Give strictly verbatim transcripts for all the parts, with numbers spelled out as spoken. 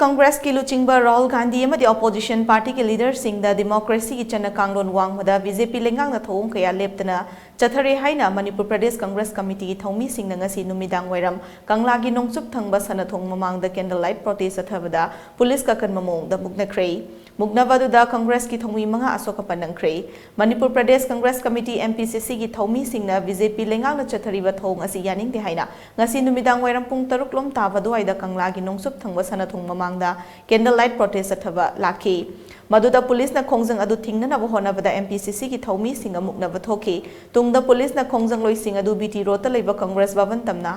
ꯀꯪꯒ꯭ꯔꯦꯁꯀꯤ ꯂꯨꯆꯤꯡꯕ ꯔꯥꯍꯨꯜ ꯒꯥꯟꯙꯤ ꯑꯃꯗꯤ ꯑꯣꯄꯣꯖꯤꯁꯟ ꯄꯥꯔꯇꯤꯒꯤ ꯂꯤꯗꯔꯁꯤꯡꯗ ꯗꯦꯃꯣꯀ꯭ꯔꯦꯁꯤꯒꯤ ꯆꯠꯅ ꯀꯥꯡꯂꯣꯟ ꯋꯥꯡꯃꯗ ꯕꯤ ꯖꯦ ꯄꯤ ꯂꯩꯉꯥꯛꯅ ꯊꯧꯑꯣꯡ ꯀꯌꯥ ꯂꯦꯞꯇꯅ ꯆꯠꯊꯔꯦ ꯍꯥꯏꯅ ꯃꯅꯤꯄꯨꯔ ꯄ꯭ꯔꯗꯦꯁ ꯀꯪꯒ꯭ꯔꯦꯁ ꯀꯃꯤꯇꯤꯒꯤ ꯊꯧꯃꯤꯁꯤꯡꯅ ꯉꯁꯤ ꯅꯨꯃꯤꯗꯥꯡ ꯋꯥꯏꯔꯝ ꯀꯪꯂꯥꯒꯤ ꯅꯣꯡꯆꯨꯞ ꯊꯪꯕ ꯁꯅꯥꯊꯣꯡ ꯃꯃꯥꯡꯗ candle light protest ꯆꯠꯊꯕꯗ ꯄꯨꯂꯤꯁꯀ ꯑꯀꯟꯕ ꯃꯑꯣꯡꯗ ꯃꯨꯛꯅꯈ꯭ꯔꯦ꯫ ꯃꯨꯛꯅꯕ ꯑꯗꯨꯗ ꯀꯪꯒ꯭ꯔꯦꯁꯀꯤ ꯊꯧꯃꯤ ꯃꯉꯥ ꯑꯁꯣꯛ ꯑꯄꯟ ꯅꯪꯈ꯭ꯔꯦ꯫ Manipur Pradesh Congress committee, M P C C, ꯒꯤ ꯊꯧꯃꯤꯁꯤꯡꯅ ꯕꯤ ꯖꯦ ꯄꯤ ꯂꯩꯉꯥꯛꯅ ꯆꯠꯊꯔꯤꯕ ꯊꯧꯑꯣꯡ ꯑꯁꯤ ꯌꯥꯅꯤꯡꯗꯦ ꯍꯥꯏꯅ ꯉꯁꯤ ꯅꯨꯃꯤꯗꯥꯡ ꯋꯥꯏꯔꯝ ꯄꯨꯡ ꯇꯔꯨꯛ ꯂꯣꯝ ꯇꯥꯕ ꯑꯗꯨꯋꯥꯏꯗ ꯀꯪꯂꯥꯒꯤ ꯅꯣꯡꯆꯨꯞ ꯊꯪꯕ ꯁꯅꯥꯊꯣꯡ ꯃꯃꯥꯡꯗ candle light protest ꯆꯠꯊꯕ ꯂꯥꯛꯈꯤ꯫ ꯃꯗꯨꯗ ꯄꯨꯂꯤꯁꯅ ꯈꯣꯡꯖꯪ ꯑꯗꯨ ꯊꯤꯡꯅꯅꯕ ꯍꯣꯠꯅꯕꯗ M P C C ꯒꯤ ꯊꯧꯃꯤꯁꯤꯡꯒ ꯃꯨꯛꯅꯕ ꯊꯣꯛꯈꯤ꯫ ꯇꯨꯡꯗ ꯄꯨꯂꯤꯁꯅ ꯈꯣꯡꯖꯪꯂꯣꯏꯁꯤꯡ ꯑꯗꯨ B T Road ꯇ ꯂꯩꯕ ꯀꯪꯒ꯭ꯔꯦꯁ ꯚꯕꯟ ꯇꯝꯅ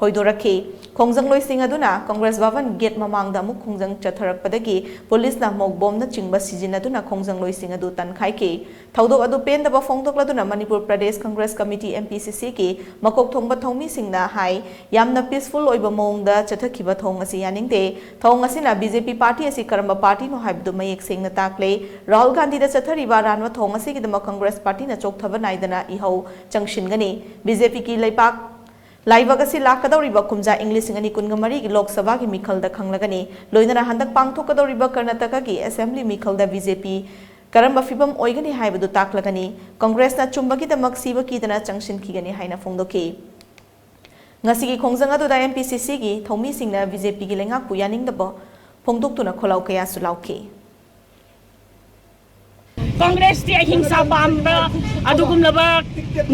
ꯍꯣꯏꯗꯣꯔꯛꯈꯤ꯫ ꯈꯣꯡꯖꯪꯂꯣꯏꯁꯤꯡ ꯑꯗꯨꯅ ꯀꯪꯒ꯭ꯔꯦꯁ ꯚꯕꯟ gate ꯃꯃꯥꯡꯗ ꯑꯃꯨꯛ ꯈꯣꯡꯖꯪ ꯆꯠꯊꯔꯛꯄꯗꯒꯤ ꯄꯨꯂꯤꯁꯅ ꯃꯣꯛ ꯕꯣꯝꯅꯆꯤꯡꯕ ꯁꯤꯖꯤꯟꯅꯗꯨꯅ ꯈꯣꯡꯖꯪꯂꯣꯏꯁꯤꯡ ꯑꯗꯨ ꯇꯥꯟꯈꯥꯏꯈꯤ꯫ ꯊꯧꯗꯣꯛ ꯑꯗꯨ ꯄꯦꯟꯗꯕ ꯐꯣꯡꯗꯣꯛꯂꯗꯨꯅ Manipur Pradesh Congress committee, M P C C ꯒꯤ ꯃꯀꯣꯛ ꯊꯣꯡꯕ ꯊꯧꯃꯤꯁꯤꯡꯅ ꯍꯥꯏ, ꯌꯥꯝꯅ peaceful ꯑꯣꯏꯕ ꯃꯑꯣꯡꯗ ꯆꯠꯊꯈꯤꯕ ꯊꯧꯑꯣꯡ ꯑꯁꯤ ꯌꯥꯅꯤꯡꯗꯦ꯫ ꯊꯧꯑꯣꯡ ꯑꯁꯤꯅ B J P ꯄꯥꯔꯇꯤ ꯑꯁꯤ ꯀꯔꯝꯕ ꯄꯥꯔꯇꯤꯅꯣ ꯍꯥꯏꯕꯗꯨ ꯃꯌꯦꯛ ꯁꯦꯡꯅ ꯇꯥꯛꯂꯦ꯫ ꯔꯥꯍꯨꯜ ꯒꯥꯟꯙꯤꯗ ꯆꯠꯊꯔꯤꯕ ꯑꯔꯥꯟꯕ ꯊꯧꯑꯣꯡ ꯑꯁꯤꯒꯤꯗꯃꯛ ꯀꯪꯒ꯭ꯔꯦꯁ ꯄꯥꯔꯇꯤꯅ ꯆꯣꯛꯊꯕ ꯅꯥꯏꯗꯅ ꯏꯍꯧ ꯆꯪꯁꯤꯟꯒꯅꯤ꯫ B J P ꯒꯤ ꯂꯩꯕꯥꯛ ꯂꯥꯏꯕꯛ ꯑꯁꯤ ꯂꯥꯛꯀꯗꯧꯔꯤꯕ ꯀꯨꯝꯖꯥ ꯏꯪ ꯂꯤꯁꯤꯡ ꯑꯅꯤ ꯀꯨꯟꯒ ꯃꯔꯤꯒꯤ ꯂꯣꯛ ꯁꯚꯥꯒꯤ ꯃꯤꯈꯜꯗ ꯈꯪꯂꯒꯅꯤ꯫ ꯂꯣꯏꯅꯅ ꯍꯟꯗꯛ ꯄꯥꯡꯊꯣꯛꯀꯗꯧꯔꯤꯕ ꯀꯔꯅꯥꯇꯀꯥꯒꯤ ꯑꯦꯁꯦꯝꯕ꯭ꯂꯤ ꯃꯤꯈꯜꯗ B J P ꯀꯔꯝꯕ ꯐꯤꯕꯝ ꯑꯣꯏꯒꯅꯤ ꯍꯥꯏꯕꯗꯨ ꯇꯥꯛꯂꯒꯅꯤ꯫ ꯀꯪꯒ꯭ꯔꯦꯁꯅ ꯑꯆꯨꯝꯕꯒꯤꯗꯃꯛ ꯁꯤꯕ ꯀꯤꯗꯅ ꯆꯪꯁꯤꯟꯈꯤꯒꯅꯤ ꯍꯥꯏꯅ ꯐꯣꯡꯗꯣꯛꯈꯤ꯫ ꯉꯁꯤꯒꯤ ꯈꯣꯡꯖꯪ ꯑꯗꯨꯗ M P C C ꯒꯤ ꯊꯧꯃꯤꯁꯤꯡꯅ B J P ꯒꯤ ꯂꯩꯉꯥꯛꯄꯨ ꯌꯥꯅꯤꯡꯗꯕ ꯐꯣꯡꯗꯣꯛꯇꯨꯅ ꯈꯣꯜꯂꯥꯎ ꯀꯌꯥꯁꯨ ꯂꯥꯎꯈꯤ꯫ ꯀꯪꯒ꯭ꯔꯦꯁꯇꯤ ꯑꯍꯤꯡꯁꯥ ꯄꯥꯝꯕ, ꯑꯗꯨꯒꯨꯝꯂꯕ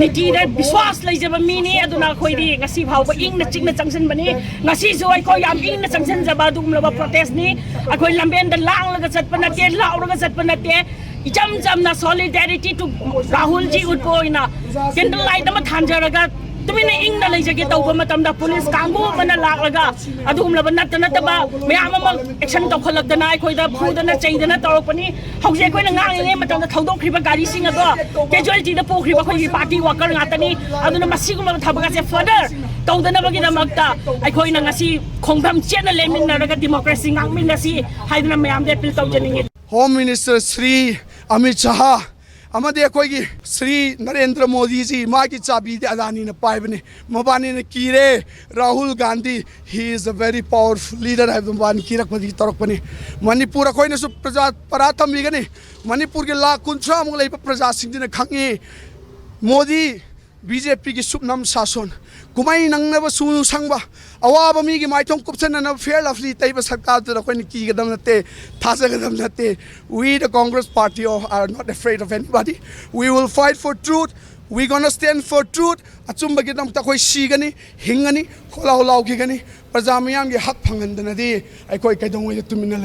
ꯅꯤꯇꯤꯗ ꯕꯤꯁ꯭ꯋꯥꯁ ꯂꯩꯖꯕ ꯃꯤꯅꯤ꯫ ꯑꯗꯨꯅ ꯑꯩꯈꯣꯏꯗꯤ ꯉꯁꯤ ꯐꯥꯎꯕ ꯏꯪꯅ ꯆꯤꯛꯅ ꯆꯪꯁꯤꯟꯕꯅꯤ꯫ ꯉꯁꯤꯁꯨ ꯑꯩꯈꯣꯏ ꯌꯥꯝ ꯏꯪꯅ ꯆꯪꯁꯤꯟꯖꯕ ꯑꯗꯨꯒꯨꯝꯂꯕ protest ꯅꯤ꯫ ꯑꯩꯈꯣꯏ ꯂꯝꯕꯦꯟꯗ ꯂꯥꯡꯂꯒ ꯆꯠꯄ ꯅꯠꯇꯦ, ꯂꯥꯎꯔꯒ ꯆꯠꯄ ꯅꯠꯇꯦ꯫ ꯏꯆꯝ ꯆꯝꯅ solidarity to ꯔꯥꯍꯨꯜꯖꯤ ꯎꯠꯄ ꯑꯣꯏꯅ candle light ꯑꯃ ꯊꯥꯟꯖꯔꯒ ꯇꯨꯃꯤꯟꯅ ꯏꯪꯅ ꯂꯩꯖꯒꯦ ꯇꯧꯕ ꯃꯇꯝꯗ ꯄꯨꯂꯤꯁ ꯀꯥꯡꯕꯨ ꯑꯃꯅ ꯂꯥꯛꯂꯒ ꯑꯗꯨꯒꯨꯝꯂꯕ ꯅꯠꯇ ꯅꯠꯇꯕ ꯃꯌꯥꯝ ꯑꯃ action ꯇꯧꯈꯠꯂꯛꯇꯅ ꯑꯩꯈꯣꯏꯗ ꯐꯨꯗꯅ ꯆꯩꯗꯅ ꯇꯧꯔꯛꯄꯅꯤ꯫ ꯍꯧꯖꯤꯛ ꯑꯩꯈꯣꯏꯅ ꯉꯥꯡꯂꯤꯉꯩ ꯃꯇꯝꯗ ꯊꯧꯗꯣꯛꯈ꯭ꯔꯤꯕ ꯒꯥꯔꯤꯁꯤꯡ ꯑꯗꯣ casualty ꯗ ꯄꯨꯈ꯭ꯔꯤꯕ ꯑꯩꯈꯣꯏꯒꯤ party worker ꯉꯥꯛꯇꯅꯤ꯫ ꯑꯗꯨꯅ ꯃꯁꯤꯒꯨꯝꯂꯕ ꯊꯕꯛ ꯑꯁꯦ further ꯇꯧꯗꯅꯕꯒꯤꯗꯃꯛꯇ ꯑꯩꯈꯣꯏꯅ ꯉꯁꯤ ꯈꯣꯡꯐꯝ ꯆꯦꯠꯅ ꯂꯦꯞꯃꯤꯟꯅꯔꯒ democracy ꯉꯥꯛꯃꯤꯟꯅꯁꯤ ꯍꯥꯏꯗꯨꯅ ꯃꯌꯥꯝꯗ appeal ꯇꯧꯖꯅꯤꯡꯉꯤ꯫ Home Minister Shri Amit Shah ꯑꯃꯗꯤ ꯑꯩꯈꯣꯏꯒꯤ ꯁ꯭ꯔꯤ ꯅꯔꯦꯟꯗ꯭ꯔ ꯃꯣꯗꯤꯖꯤ, ꯃꯥꯒꯤ ꯆꯥꯕꯤꯗꯤ ꯑꯗꯥꯅꯤꯅ ꯄꯥꯏꯕꯅꯤ꯫ ꯃꯕꯥꯅꯤꯅ ꯀꯤꯔꯦ꯫ Rahul Gandhi, he is a very powerful leader ꯍꯥꯏꯕꯗꯨ ꯃꯕꯥꯅꯤ ꯀꯤꯔꯛꯄꯗꯒꯤ ꯇꯧꯔꯛꯄꯅꯤ꯫ ꯃꯅꯤꯄꯨꯔ ꯑꯩꯈꯣꯏꯅꯁꯨ ꯄ꯭ꯔꯖꯥ ꯄꯔꯥ ꯇꯝꯕꯤꯒꯅꯤ꯫ ꯃꯅꯤꯄꯨꯔꯒꯤ ꯂꯥꯈ ꯀꯨꯟꯊ꯭ꯔꯥꯃꯨꯛ ꯂꯩꯕ ꯄ꯭ꯔꯖꯥꯁꯤꯡꯁꯤꯅ ꯈꯪꯉꯤ꯫ ꯃꯣꯗꯤ, ꯕꯤ ꯖꯦ ꯄꯤꯒꯤ ꯁꯨꯞꯅꯝ ꯁꯥꯁꯣꯟ, ꯀꯨꯝꯍꯩ ꯅꯪꯅꯕ ꯁꯨ ꯁꯪꯕ, ꯑꯋꯥꯕ ꯃꯤꯒꯤ ꯃꯥꯏꯊꯣꯡ ꯀꯨꯞꯁꯟꯅꯅꯕ ꯐꯤꯌꯔ ꯂꯚꯂꯤ ꯇꯩꯕ ꯁꯔꯀꯥꯔꯗꯨꯗ ꯑꯩꯈꯣꯏꯅ ꯀꯤꯒꯗꯕ ꯅꯠꯇꯦ, ꯊꯥꯖꯒꯗꯕ ꯅꯠꯇꯦ꯫ We, the Congress Party, are not afraid of anybody. We will fight for truth. We gonna stand for truth. ꯑꯆꯨꯝꯕꯒꯤꯗꯃꯛꯇ ꯑꯩꯈꯣꯏ ꯁꯤꯒꯅꯤ, ꯍꯤꯡꯒꯅꯤ, ꯈꯣꯜꯂꯥꯎ ꯂꯥꯎꯈꯤꯒꯅꯤ꯫ ꯄ꯭ꯔꯖꯥ ꯃꯤꯌꯥꯝꯒꯤ ꯍꯛ ꯐꯪꯍꯟꯗꯅꯗꯤ ꯑꯩꯈꯣꯏ ꯀꯩꯗꯧꯉꯩꯗ ꯇꯨꯃꯤꯟꯅ